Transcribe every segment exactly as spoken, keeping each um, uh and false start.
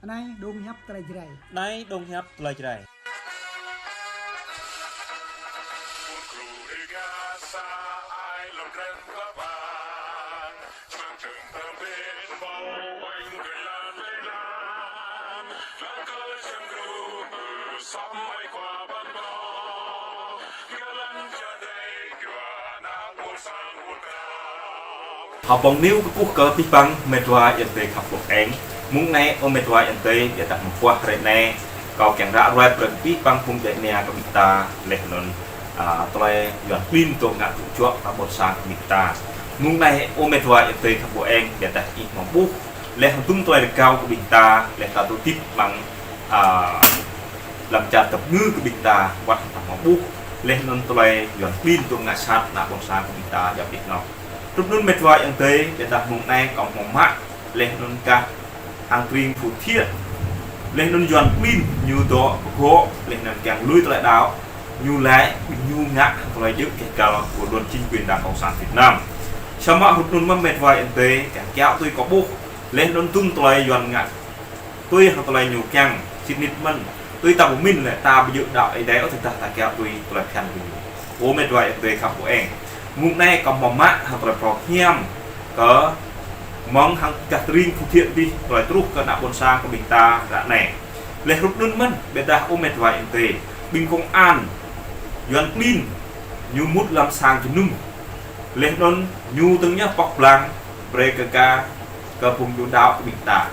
Anai dong hiăp tơlơi Jrai. Anai dong hiăp tơlơi Jrai. Hơbong News kơkuh kơ abih bang met wa ayŏng adơi khăp ƀô̆ eng. Mơ̆ng anai ơ met wa ayŏng adơi, biă dah mơguah hrơi anai, kâo kiăng ră ruai brơi kơ abih bang phung djuai ania kơ ƀing ta, laih anŭn, a, tơlơi Yuan klin dŏ ngă tŭ juă ta ƀôn sang kơ ƀing ta. Mơ̆ng anai ơ met wa ayŏng adơi khăp ƀô̆ eng, biă dah ih mơ̆ng ƀuh, laih hơdôm tơlơi rơgao kơ ƀing ta, laih ta tŭ tip mơ̆ng, a, lăm čar tơpơngư kơ ƀing ta, wăt ta mơ̆ng ƀuh, laih anŭn tơlơi Yuan klin dŏ ngă sat nă ƀôn sang kơ ƀing ta djŏp anih anŏ. Hrup anŭn met wa ayŏng adơi, biă dah mơ̆ng anai kâo mơ̆ng mă, laih anŭn kah hăng tơring Phú Thiện, laih anŭn Yuan klin ñu dŏ pơgŏ, laih anŭn kiăng lui tơlơi đaŏ, ñu laĭ, ñu ngă hăng tơlơi djơ̆ kơ kal kơ luân chính quyền Đảng Cộng sản Việt Nam. Samơ̆ hrup anŭn mơ̆n met wa ayŏng adơi, kiăng kiaŏ tui kâo ƀuh, laih anŭn hơdôm tơlơi Yuan ngă tui hăng tơlơi ñu kiăng, sĭt nik mơ̆n, tui ta pơmĭn lĕ ta ƀu djơ̆ đaŏ Ơi Adai ôh, tơdah ta kiaŏ tui tơlơi phiăn kơ ñu. Ơ met wa ayŏng adơi khăp ƀô̆ eng. Mơ̆ng anai kâo mơ̆ng mă hăng tơlơi phrâo hiam kơ mơ̆ng hăng kah tơring Phú Thiện dih, tơlơi truh kơ nă ƀôn sang kơ ƀing ta ră anai. Laih hrup anŭn mơ̆n, biă dah ơ met wa ayŏng adơi, ƀing công an Yuan klin ñu mŭt lăm sang jơnum. Laih anŭn ñu tơ̆ng ñu pŏk blang, brơi kơ ka, kơ phung djuai đaŏ kơ ƀing ta.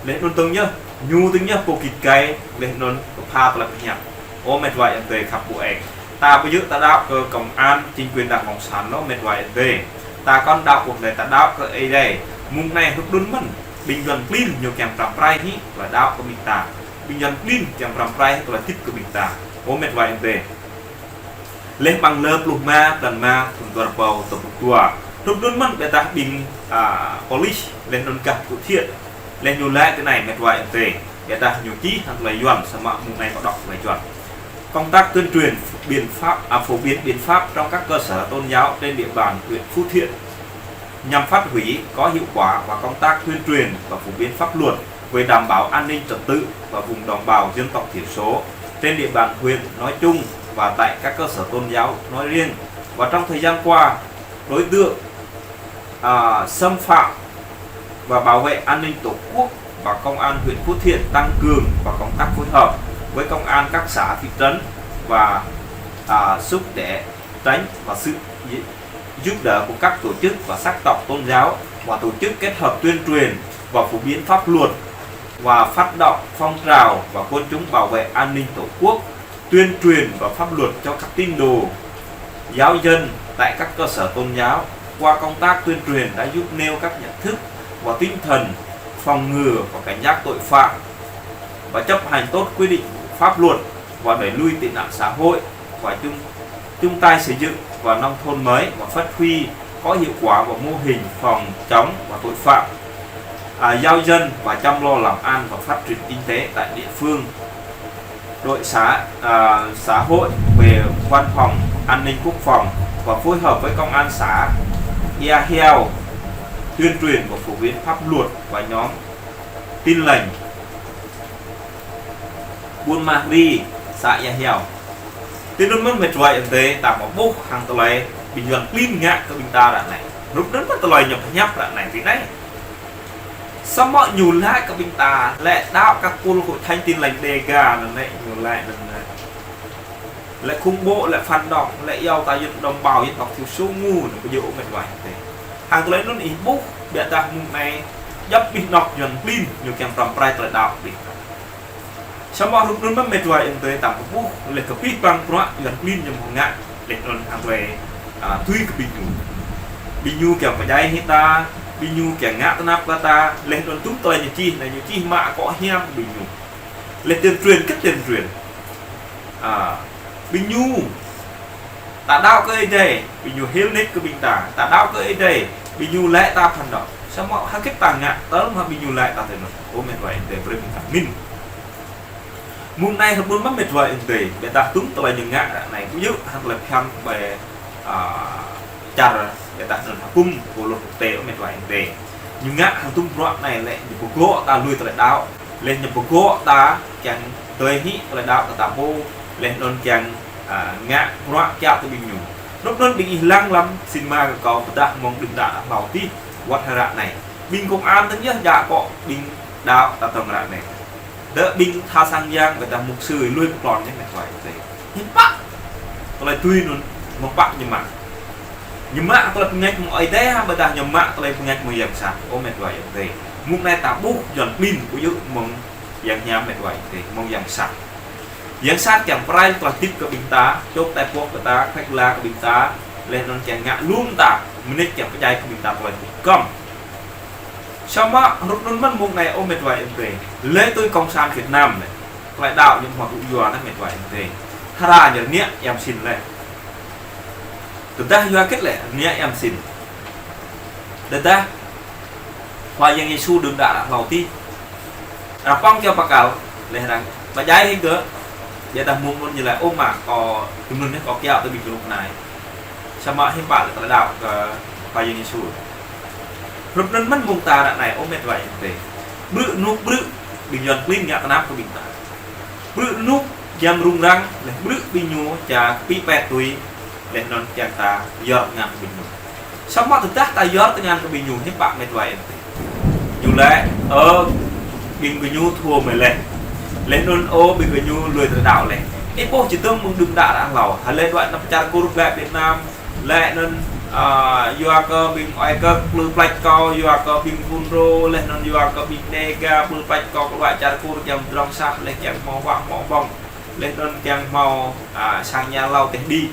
Laih anŭn tơ̆ng ñu, ñu tơ̆ng ñu pô git gai, laih anŭn pơpha tơlơi pơhiăp. Ơ met wa ayŏng adơi khăp ƀô̆ eng. Ta ƀu djơ̆ ta đaŏ kơ công an chính quyền Đảng Cộng sản ôh met wa ayŏng adơi. Ta kŏn đaŏ kơ tơlơi ta đaŏ kơ Ơi Adai. Mơ̆ng anai hrup anŭn mơ̆n, ƀing Yuan klin ñu kiăng pơrăm pơrai hĭ tơlơi đaŏ kơ ƀing ta. Ƀing Yuan klin kiăng pơrăm pơrai tơlơi tip kơ ƀing ta. Ơ met wa ayŏng adơi. Laih amăng lơ pluh rơma, blan rơma, thŭn dua rơbâo dua pluh dua. Hrup anŭn mơ̆n biă dah ƀing, a, polis, laih anŭn kah Phú Thiện. Laih ñu laĭ tui anai met wa ayŏng adơi. Biă dah ñu čih hăng tơlơi Yuan, samơ̆ mơ̆ng anai kâo đŏk tơlơi Yuan. Công tác tuyên truyền, biện pháp, à, phổ biến biện pháp trong các cơ sở tôn giáo trên địa bàn huyện Phú Thiện nhằm phát huy có hiệu quả và công tác tuyên truyền và phổ biến pháp luật về đảm bảo an ninh trật tự và vùng đồng bào dân tộc thiểu số trên địa bàn huyện nói chung và tại các cơ sở tôn giáo nói riêng. Và trong thời gian qua, đối tượng, à, xâm phạm và bảo vệ an ninh Tổ quốc và Công an huyện Phú Thiện tăng cường và công tác phối hợp với công an các xã, thị trấn và, à, xúc để tránh và sự gi-, giúp đỡ của các tổ chức và sắc tộc tôn giáo và tổ chức kết hợp tuyên truyền và phổ biến pháp luật và phát động phong trào và quần chúng bảo vệ an ninh Tổ quốc, tuyên truyền và pháp luật cho các tín đồ, giáo dân tại các cơ sở tôn giáo. Qua công tác tuyên truyền đã giúp nêu các nhận thức và tinh thần phòng ngừa và cảnh giác tội phạm và chấp hành tốt quy định của pháp luật và đẩy lùi tệ nạn xã hội và chung, chung tay xây dựng và nông thôn mới và phát huy có hiệu quả và mô hình phòng chống và tội phạm, à, giáo dân và chăm lo làm ăn và phát triển kinh tế tại địa phương. Đội xã, à, xã hội về văn phòng an ninh quốc phòng và phối hợp với công an xã Ia Hiao tuyên truyền và phổ biến pháp luật và nhóm Tin Lành Buôn Ma Ri, xã Ia Hiao. Tui anŭn mơ̆n met wa ayŏng adơi, ta mơ̆ng ƀuh hăng tơlơi ƀing Yuan klin ngă kơ ƀing ta ră anai. Hrup anŭn mơ̆n tơlơi ñu pơhiăp ră anai tui anai. Samơ̆ ñu laĭ kơ ƀing ta, lĕ đaŏ kơ khối hội thánh Tin Lành Đêga anŭn lĕ, ñu laĭ anŭn lĕ, lĕ khủng bố, lĕ phản động, lĕ iâu ta dân đồng bào dân tộc thiểu số ngu anŭn, ƀu djơ̆ ôh met wa ayŏng adơi. Hăng tơlơi anŭn ih ƀuh, biă dah mơ̆ng anai, djŏp anih anŏ Yuan klin, ñu kiăng pơrăm pơrai tơlơi đaŏ ƀing ta. Samơ̆ hrup anŭn mơ̆n met wa ayŏng adơi, ta ƀuh, laih kơ abih bang bruă Yuan klin ñu mơ̆ng ngă, laih anŭn hăng tơlơi, a, tui kơ ƀing ñu. Ƀing ñu kiăng pơdjai hĭ ta, ƀing ñu kiăng ngă tơnap kơ ta, laih anŭn hơdôm tơlơi ñu čih, anai ñu čih mă akŏ hiam ƀing ñu. Laih tuyên truyền, kơ tuyên truyền. A, ƀing ñu, ta đaŏ kơ Ơi Adai, ƀing ñu hil nik kơ ƀing ta, ta đaŏ kơ Ơi Adai, ƀing ñu laĭ ta phản động. Samơ̆ hơgĕt ta ngă, tơl mơ̆ ƀing ñu laĭ ta tui anŭn. Ơ met wa ayŏng adơi, brơi ƀing ta pơmĭn. Mơ̆ng anai hơbun mơ̆n met wa ayŏng adơi, biă dah hơdôm tơlơi ñu ngă ră anai, ƀu djơ̆ hăng tơlơi phiăn ƀơi, a, čar, biă dah anŭn hơkŭm, pô lŏn quốc tế, ơ met wa ayŏng adơi. Ñu ngă hơdôm bruă anai lĕ, ñu pơgŏ ta lui tơlơi đaŏ. Laih ñu pơgŏ ta kiăng tui hĭ tơlơi đaŏ kơ ta pô, laih anŭn kiăng, a, ngă bruă kiaŏ tui ƀing ñu. Hrup anŭn ƀing ih lăng lăm sinma kơ kâo pơdah mơ̆ng đưm đă hlâo adih wơ̆t hơră anai. Ƀing công an tơ̆ng yơh djă akŏ ƀing đaŏ ta tơ̆ng ră anai. Đơ ƀing tha sang yang ƀôdah mục sư lui pơklŏn yơh met wa ayŏng adơi. Hiư̆m pă tơlơi tui anŭn mơ̆ng pă ñu mă. Ñu mă tơlơi pơngač mơ̆ng Ơi Adai hă ƀôdah ñu mă tơlơi pơngač mơ̆ng yang sat. Ơ met wa ayŏng adơi. Mơ̆ng anai ta ƀuh Yuan klin ƀu djơ̆ mơ̆ng yang hiam met wa ayŏng adơi, mơ̆ng yang sat. Yang sat kiăng pơrai tơlơi hơdip kơ ƀing ta, čŏk tai pŏk kơ ta, khuĕk la kơ ƀing ta, laih anŭn kiăng ngă lum ta, mơneč kiăng pơdjai kơ ƀing ta tơlơi hơdip kŏm. Samơ̆ hrup anŭn mơ̆n mơ̆ng anai ơ met wa ayŏng adơi. Lĕ tui Cộng sản Việt Nam anai. Tơlơi đaŏ ñu hmâo tŭ yua anai met wa ayŏng adơi. Hra ñu rơngiă yăm sin lĕ. Tơdah yua hơget lĕ rơngiă yăm sin. Tơdah Khua Yang Yêsu đưm đă ră hlâo adih. Ră pŏng kiaŏ pơkăl, laih arăng pơdjai hĭ gơ̆, ƀiădah mơ̆ng anŭn ñu laĭ ơ mă kâo, tơmơ̆n anai kâo kiaŏ tui ƀing gơnuk anai. Samơ̆ hiư̆m pă lĕ tơlơi đaŏ kơ Khua Yang Yêsu. Hrup anŭn mơ̆n mơ̆ng ta ră anai ơ met wa ayŏng adơi. Ƀrư̆ rơnŭk ƀrư̆ ƀing Yuan klin ngă tơnap kơ ƀing ta. Ƀrư̆ rơnŭk jăm rŭng răng, laih ƀrư̆ ƀing ñu ča pĭ pĕt tui, laih anŭn kiăng ta yơr tơngan kơ ƀing ñu. Samơ̆ tơdah ta yơr tơngan kơ ƀing ñu hiư̆m pă met wa ayŏng adơi. Ñu laĭ, ơ, ƀing gơñu thua mơi laih. Laih anŭn ơ, ƀing gơñu lui tơlơi đaŏ laih. Ih ƀuh či tơ̆ng mơ̆ng đưm đă ră hlâo. Hơlơi đuaĭ anăp čar Kur glaĭ Việt Nam. Laih anŭn, a, yua kơ ƀing Ơi Kơk plư plač kâo, yua kơ ƀing Fulro, laih anŭn yua kơ ƀing Dega plư plač kâo kơ đuaĭ čar Kur kiăng pơdrŏng sah, laih kiăng hmâo huă hmâo ƀơ̆ng. Laih anŭn kiăng hmâo, a, sang nhà lầu teh đĭ.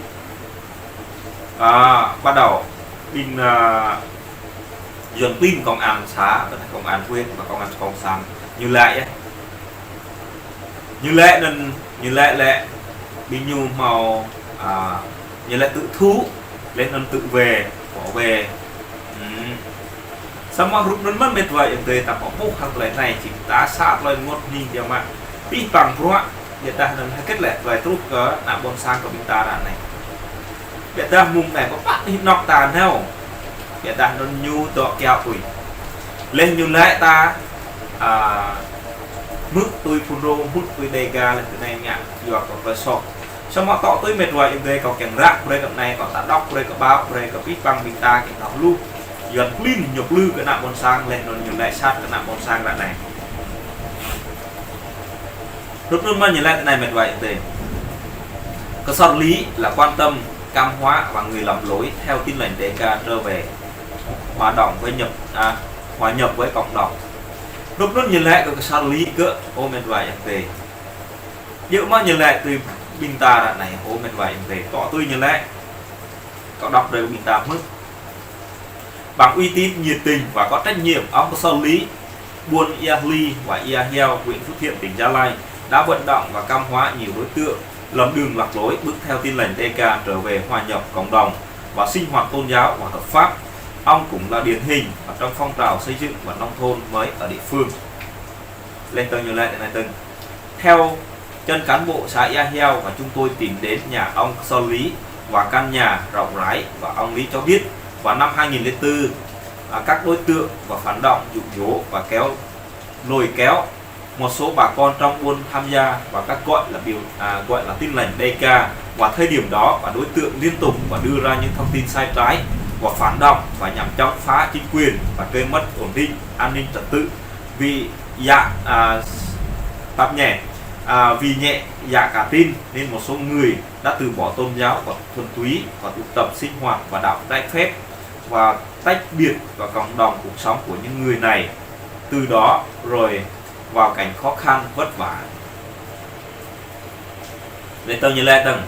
A, bắt đầu ƀing, a, Yuan klin công an xã, ƀôdah công an huyện, ƀôdah công an cộng sản, ñu laĭ yơh. Ñu laĭ anŭn, ñu laĭ lĕ, ƀing ñu hmâo, a, ñu laĭ tự thú, laih anŭn tự vệ, bảo vệ. Hm. Samơ̆ hrup anŭn mơ̆n met wa ayŏng adơi ta pơƀuh hăng tơlơi anai, či ta sa tơlơi rơngot hning biă mă. Pih păng bruă, ƀiădah anŭn hơget lĕ tơlơi truh kơ ană ƀôn sang kơ ƀing ta ră anai. Ƀiădah mơ̆ng anai pơpă hĭ anŏ ta nao. Ƀiădah anŭn ñu dŏ kiaŏ tui. Laih ñu laĭ ta, a, hmư̆ tui Fulro, hmư̆ tui Dega, laih tui anai ngă yua kơ tơlơi soh. Samơ̆ tŏ tui met wa ayŏng adơi kâo kiăng răk brơi kơ anai, kâo ta đŏk brơi kơ báo, brơi kơ pih păng ƀing ta kiăng thâo hluh. Yuan klin ñu plư kơ ană ƀôn sang, laih anŭn ñu laĭ sat kơ ană ƀôn sang ră anai. Hrup anŭn mơ̆n ñu laĭ tui anai met wa ayŏng adơi. Ksor Ly là quan tâm, khám phá và người lầm lỗi theo Tin Lành Đêga trở về hòa đồng với nhập, à, hòa nhập với cộng đồng. Hrup anŭn ñu laĭ kơ Ksor Ly kơ ơ met wa ayŏng adơi. Djơ̆ mơ̆ ñu laĭ tui ƀing ta ră anai ơ met wa ayŏng adơi. Tŏ tui ñu laĭ. Kâo đŏk brơi ƀing ta hmư̆. Bằng uy tín, nhiệt tình và có trách nhiệm, ông Ksor Ly, buôn Ia Hli và Ia Hiao, huyện Phú Thiện, tỉnh Gia Lai, đã vận động và khám phá nhiều đối tượng lầm đường lạc lối, bước theo Tin Lành Đêga trở về hòa nhập cộng đồng và sinh hoạt tôn giáo và hợp pháp. Ông cũng là điển hình ở trong phong trào xây dựng và nông thôn mới ở địa phương. Laih tơ̆ng ñu laĭ tui anai tơ̆ng. Theo chân cán bộ xã Ia Hiao và chúng tôi tìm đến nhà ông Ksor Ly và căn nhà rộng rãi và ông Ly cho biết vào năm hai nghìn lẻ tư, à, các đối tượng và phản động dụ dỗ và kéo, lôi kéo một số bà con trong buôn tham gia vào các gọi là biểu, à, gọi là Tin Lành Đêga vào thời điểm đó và đối tượng liên tục và đưa ra những thông tin sai trái và phản động và nhằm chống phá chính quyền và gây mất ổn định an ninh trật tự vì dạ, à, tạp nhẹ, à, vì nhẹ dạ cả tin nên một số người đã từ bỏ tôn giáo và thuần túy và tụ tập sinh hoạt và đạo trái phép và tách biệt và cộng đồng cuộc sống của những người này. Từ đó rồi vào cảnh khó khăn vất vả. Laih tơ̆ng ñu laĭ tơ̆ng.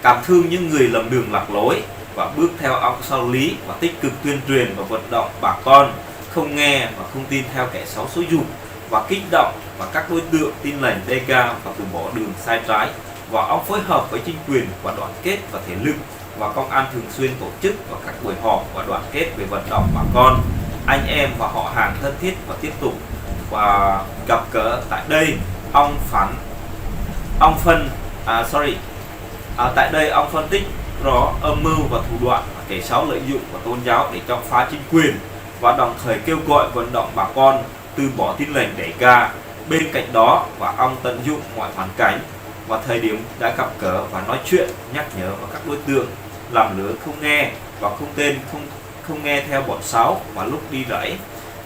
Cảm thông những người lầm đường lạc lối và bước theo ông Ksor Ly và tích cực tuyên truyền và vận động bà con không nghe và không tin theo kẻ xấu xúi giục và kích động và các đối tượng Tin Lành Đêga và từ bỏ đường sai trái và ông phối hợp với chính quyền và đoàn kết và thể lực và công an thường xuyên tổ chức và các buổi họp và đoàn kết về vận động bà con, anh em và họ hàng thân thiết và tiếp tục và gặp gỡ tại đây ông Phản, ông Phân, à, sorry, à, tại đây ông phân tích rõ âm mưu và thủ đoạn kẻ xấu lợi dụng vào tôn giáo để chống phá chính quyền và đồng thời kêu gọi vận động bà con từ bỏ Tin Lành Đêga Bên cạnh đó, và ông tận dụng mọi hoàn cảnh và thời điểm đã gặp gỡ và nói chuyện, nhắc nhở và các đối tượng lầm lỡ không nghe và không tên, không không nghe theo bọn xấu, và lúc đi rẫy,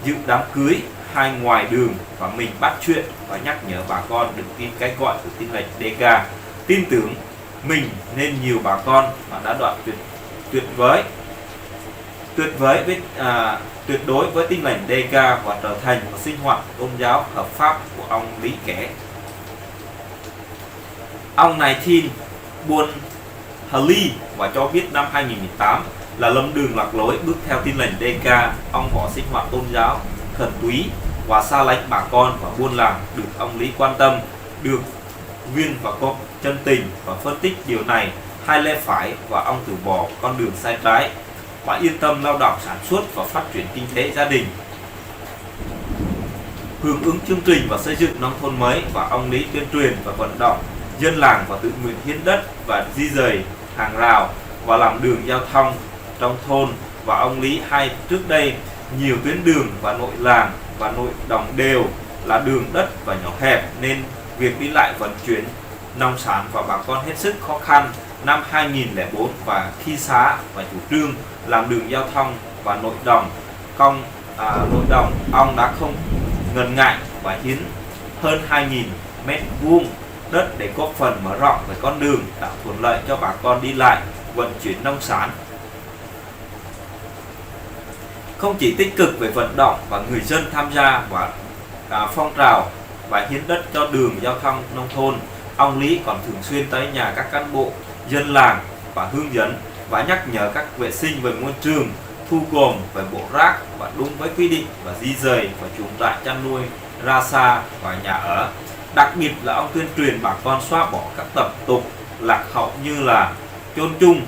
dự đám cưới hay ngoài đường, và mình bắt chuyện và nhắc nhở bà con đừng tin cái gọi của Tin Lành Đêga. Tin tưởng mình nên nhiều bà con mà đã đoạn tuyệt tuyệt với tuyệt với với à, tuyệt đối với Tin Lành Đêga và trở thành một sinh hoạt tôn giáo hợp pháp của ông Lý kể. Ông Nai Thin Buôn Hali và cho biết năm hai nghìn mười tám là lâm đường lạc lối, bước theo Tin Lành Đêga, ông bỏ sinh hoạt tôn giáo thuần túy và xa lánh bà con và buôn làng. Được ông Lý quan tâm, được Nguyên và Cốc chân tình và phân tích điều này hay lẽ phải, và ông từ bỏ con đường sai trái và yên tâm lao động sản xuất và phát triển kinh tế gia đình. Hưởng ứng chương trình và xây dựng nông thôn mới, và ông Lý tuyên truyền và vận động dân làng và tự nguyện hiến đất và di dời hàng rào và làm đường giao thông trong thôn. Và ông Lý hay, trước đây nhiều tuyến đường và nội làng và nội đồng đều là đường đất và nhỏ hẹp, nên việc đi lại vận chuyển nông sản và bà con hết sức khó khăn. Năm hai nghìn lẻ bốn, và khi xã và chủ trương làm đường giao thông và nội đồng công à, nội đồng, ông đã không ngần ngại và hiến hơn hai nghìn mét vuông đất để góp phần mở rộng về con đường, tạo thuận lợi cho bà con đi lại, vận chuyển nông sản. Không chỉ tích cực về vận động và người dân tham gia và à, phong trào và hiến đất cho đường giao thông nông thôn, ông Lý còn thường xuyên tới nhà các cán bộ, dân làng và hướng dẫn và nhắc nhở các vệ sinh về môi trường, thu gom về bộ rác và đúng với quy định, và di dời và chuồng trại chăn nuôi ra xa và nhà ở. Đặc biệt là ông tuyên truyền bà con xóa bỏ các tập tục lạc hậu như là chôn chung,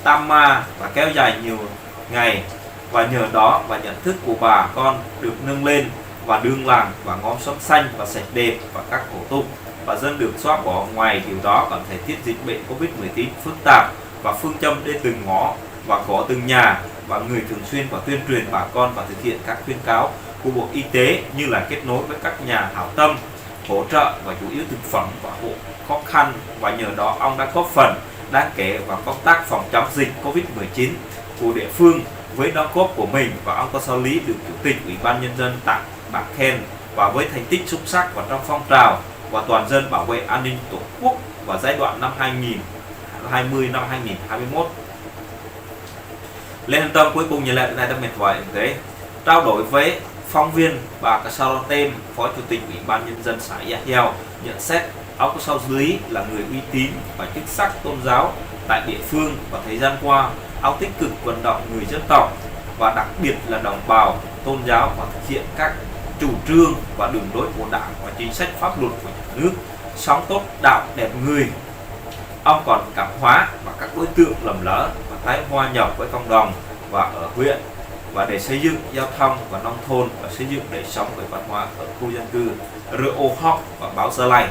tam ma và kéo dài nhiều ngày. Và nhờ đó và nhận thức của bà con được nâng lên, và đường làng và ngõ xóm xanh và sạch đẹp, và các hủ tục và dân được xóa bỏ. Ngoài điều đó, còn thời tiết dịch bệnh covid mười chín phức tạp, và phương châm đến từng ngõ và gõ từng nhà, và người thường xuyên và tuyên truyền bà con và thực hiện các khuyến cáo của Bộ Y tế, như là kết nối với các nhà hảo tâm hỗ trợ và chủ yếu thực phẩm và hộ khó khăn, và nhờ đó ông đã góp phần đáng kể vào công tác phòng chống dịch covid mười chín của địa phương, với đóng góp của mình. Và ông Tô Sáo Lý được Chủ tịch Ủy ban Nhân dân tặng bằng khen và với thành tích xuất sắc và trong phong trào và toàn dân bảo vệ an ninh Tổ quốc vào giai đoạn năm hai nghìn hai mươi, năm hai nghìn hai mươi mốt. Leh anŭn tơm, cuối cùng ñu lĕ anai, tơm mĕt wa ơi, trao đổi với phóng viên, bà Ksaro Tem, Phó Chủ tịch Ủy ban Nhân dân xã Ia Hiao, nhận xét ông Ksaro Lý là người uy tín và chức sắc tôn giáo tại địa phương, và thời gian qua, ông tích cực vận động người dân tộc và đặc biệt là đồng bào tôn giáo, và thực hiện các chủ trương và đường lối của Đảng và chính sách pháp luật của nhà nước, sống tốt, đạo đẹp người. Ông còn cảm hóa và các đối tượng lầm lỡ và tái hòa nhập với cộng đồng và ở huyện, và để xây dựng giao thông và nông thôn, và xây dựng đời sống về văn hóa ở khu dân cư Rơ Ô Hóc và báo Gia Lai.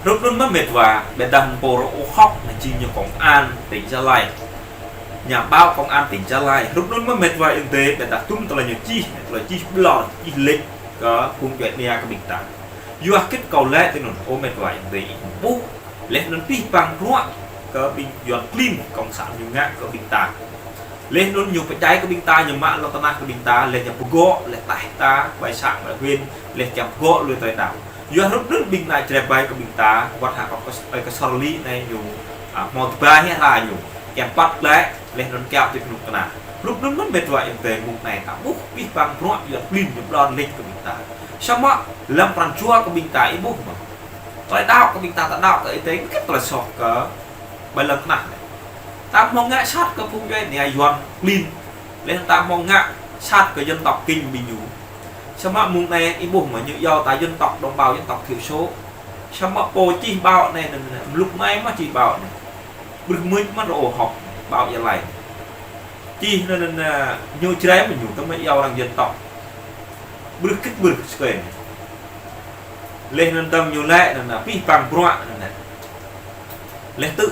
Hrup anŭn mơ̆n mĕt wa, ƀiădah pô Rơ Ô Hóc anai jing ñu công an tỉnh Gia Lai. Nhà báo công an tỉnh Gia Lai. Hrup anŭn mơ̆n mĕt wa ơi, ƀiădah tum tơlơi ñu čih, tơlơi čih ƀlŏr, čih lĕč kơ phung djuai ania kơ ƀing ta. Yua hơget kâo laĭ tui anŭn, ơ mĕt wa ơi, ƀuh, leh anŭn pih pang bruă kơ ƀing Yuan klin cộng sản ñu ngă kơ ƀing ta. Leh anŭn ñu pơdjai kơ ƀing ta, ñu mă lŏn tơnah kơ ƀing ta, leh ñu pơgŏ, leh taih ta, ƀơi xã, ƀơi huyện, leh ñu pơgŏ lui tơlơi đaŏ. Yua hrup anŭn ƀing anai čơrĕ ƀai kơ ƀing ta, wơ̆t hă kâo kơ, ơ, kơ Ksaro Lý anai ñu, a, hmâo tơba hĭ hra ñu, ñu păt lĕ, leh anŭn kiaŏ tui kơnuk kơna. Hrup anŭn mơ̆n mĕt wa ơi, mơ̆ng anai ta ƀuh pih pang bruă Yuan klin ñu ƀlŏr lĕč kơ ƀing ta. Samơ̆ lăm pran jua kơ ƀing ta ih ƀuh mơ̆n. Tơlơi đaŏ kơ ƀing ta, ta đaŏ kơ Ơi Adai, kơ tơlơi soh kơ ƀơi lŏn tơnah anai. Ta hmâo ngă sat kơ phung djuai ania Yuan klin. Leh ta hmâo ngă sat kơ dân tộc Kinh ƀing ñu. Samơ̆ mơ̆ng anai ih ƀuh mơ̆n ñu iâu ta dân tộc, đồng bào dân tộc thiểu số. Samơ̆ pô čih báo anai, anai, anai, mlŭk mai mơ̆ čih báo anai. Bruă mơ̆n mă Rơ Ô Hóc, báo Gia Lai. Čih anai, anai, anai, ñu Jrai mơ̆ ñu, tơma iâu arăng dân tộc. Bruă hơget bruă sơkơi anai. Leh anŭn tơm ñu laĭ anŭn, anŭn pih pang bruă anŭn. Leh tŭ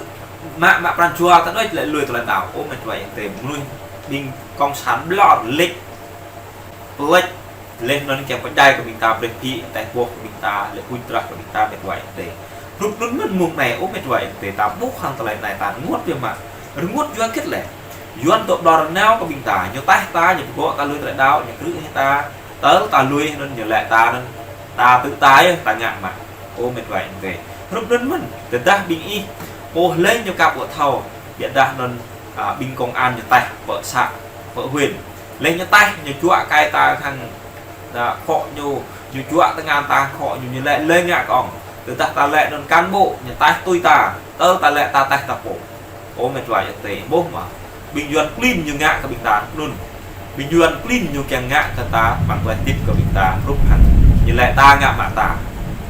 mă, mă pran jua ta đôč lĕ lui tơlơi đaŏ. Ơ mĕt wa ơi, tơm mơnuih ƀing cộng sản ƀlŏr lĕč. Lĕ, laih anŭn kiăng pơdjai kơ ƀing ta brơi phi, tơdah ƀuh kơ ƀing ta, lĕ huĭ drah kơ ƀing ta mĕt wa ayŏng adơi. Rup anŭn mơ̆n mông anai, ơ mĕt wa ayŏng adơi, ta ƀuh hăng tơlơi anai ta rơngot biă mă. Rơngot yua hơget lĕ? Yuan dŏ ƀlŏr nao kơ ƀing ta, ñu taih ta, ñu pơgŏ ta lui tơlơi đaŏ, ñu krư̆ hĭ ta, tơl ta lui anŭn ñu lĕ ta anŭn, ta tŭ ta yơh, ta ngă mă. Ơ mĕt wa ayŏng adơi. Rup anŭn mơ̆n, tơdah ƀing ih, ƀuh lĕ ñu kăp ƀu thâo, biă dah anŭn, a, ƀing công an ñu taih pơ să, pơ huyện. Laih ñu taih, ñu juă kai ta hăng, a, khŏ ñu, ñu juă tơngan ta khŏ ñu, ñu lĕ lĕ ngă kơ ŏng. Tơdah ta lĕ anŭn cán bộ, ñu taih tui ta, tơl ta lĕ ta taih ta pô. Ơ mĕt wa ayŏng adơi, ƀuh mơ̆. Ƀing Yuan klin ñu ngă kơ ƀing ta anŭn. Ƀing Yuan klin ñu kiăng ngă kơ ta, mă tơlơi tip kơ ƀing ta, rup hăng. Ñu lĕ ta ngă mă ta.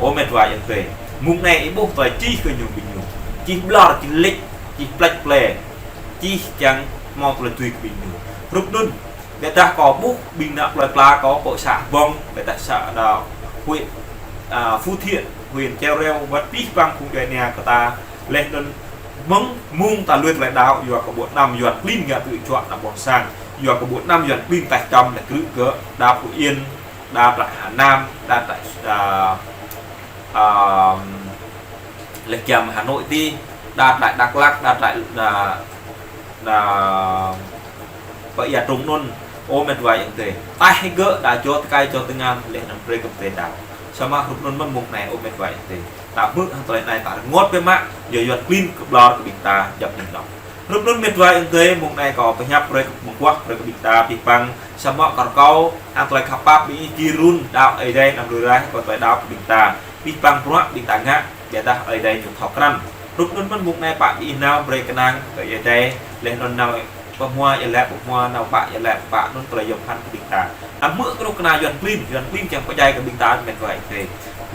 Ơ mĕt wa ayŏng adơi. Mông anai ih ƀuh tơlơi čih kơ ñu ƀing ñu. Čih ƀlŏr, čih lĕč, čih plĕč plĕ. Čih kiăng hmâo tơlơi tui kơ ƀing ñu. Rup anŭn, biă dah kâo ƀuh ƀing ană plơi pla kâo pơ să Hbông, biă dah să đa huyện, a, Phú Thiện, huyện Cheo Reo, wơ̆t pih pang phung djuai ania kơ ta, laih anŭn mơ̆ng mông ta lui tơlơi đaŏ, yua kơ ƀu anăm Yuan klin ngă tui čuă ană ƀôn sang, yua kơ ƀu anăm Yuan klin taih čăm laih krư̆ kơ đa Phú Yên, đa trại Hà Nam, đa trại, a, a, laih giăm Hà Nội ti, đa trại Dak Lak, đa trại, đa, đa, pơ ia trung anŭn, ơ mĕt wa ayŏng adơi. Taih gơ̆ đa čô tơkai čô tơngan, laih anŭn brơi kơ pơtê đaŏ. Samơ̆ rup anŭn mơ̆n mông anai, ơ mĕt wa ayŏng adơi. Ta hmư̆ hăng tơlơi anai ta rơngot biă mă, yua Yuan klin kơ ƀlŏr kơ ƀing ta djŏp anih anŏ. Rup anŭn mĕt wa ayŏng adơi, mông anai kâo pơhiăp brơi kơ mơguah brơi kơ ƀing ta pih pang, samơ̆ kâo rơkâo, hăng tơlơi khăp pap ƀing ih gir run, đaŏ Ơi Adai anăm lui raih, kơ tơlơi đaŏ kơ ƀing ta. Pih pang bruă ƀing ta ngă, biă dah Ơi Adai ñu thâo krăn. Rup anŭn mơ̆n mông anai pă ƀing ih nao brơi kơnang kơ Ơi Adai, laih anŭn nao pơhmua ia lĕ pơhmua, nao pă ia lĕ pă, anŭn tơlơi yom pơphan kơ ƀing ta. Anăm hmư̆ kơ rŏk kơna Yuan klin, Yuan klin kiăng pơdjai kơ ƀing ta mĕt wa ayŏng adơi.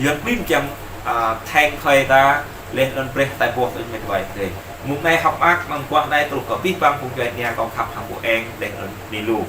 Yuan klin kiăng, a, theng khơi ta, laih anŭn brơi tai boh tơ mĕt wa ayŏng adơi. Mông anai hŏk mơak mơ̆ng guah anai truh kơ pih pang phung djuai ania kâo khăp hăng ƀu eng, laih anŭn ni lu.